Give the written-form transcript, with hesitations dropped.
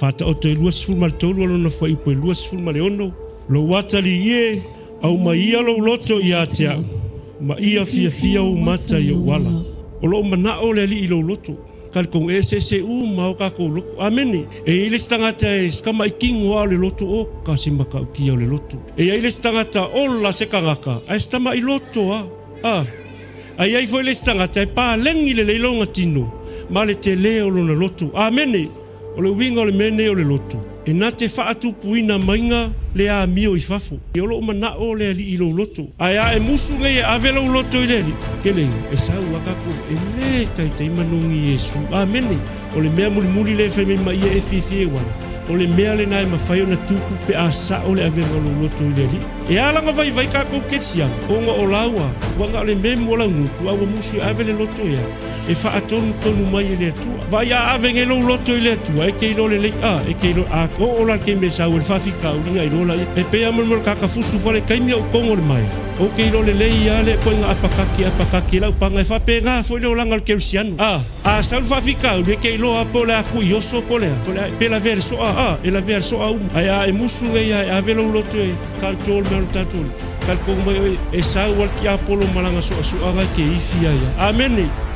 Faataoto e 23 a lona fuaiupu e 26. Lou atalii e, aumaia lou loto ia te a'u, ma ia fiafia ou mata i o'u ala. O lo'u mana'o le Alii i lou loto. Talitonu e eseese uma o tatou loto. Amene. E i ai le isi tagata e si tama'i tino a o le loto oka se matautia o le loto. E i ai le isi tagata ola se tagata ae si tama'i loto a. A. Ae i ai foi le isi tagata e paleni lelei lona tino ma le telē o lona loto. Amene. O le uiga o le mea nei o le loto, e na te faatupuina maiga le amio i fafo. O lou manao le Alii i lou loto. Ae a e musu nei e ave lou loto i le Alii, kelega, e sau a tatou, e le taitai manogi Iesu. Amene! O le mea mulimuli lea e fai mai ma ia e fiafia i uala, o le mea lena e mafai ona tupu pe a sao le avega o lou loto i le Alii. E ala ona vaivai tatou kerisiano, ona o laua, ua na o le memu o laugutu, a ua musu e ave le loto ia, e faatonutonu mai e le Atua. Vaai a ave nei lou loto i le Atua, e te iloa lelei, a, e te iloa, a oo la le taimi e sau ai le faafitauli, na iloa laia. E pei lava mo le tatafusu fale taimi o tonu o le maea, ou te iloa lelei lava le ituaiga apakaki e apakaki ai lau paga. E faapena foi le olaga o le kerisiano. A, a sau le faafitauli, e te iloa lava po o le a kui oso po o le a, po o le a, pe lavea i le soa, a, e lavea i le soa uma. Ae a e musu nei lava e ave lou loto e control mea o le tatou Alii, talitonu mai oe, e sau lava le tiapolo ma lana soasoaga e te ifi ai lava. Amene!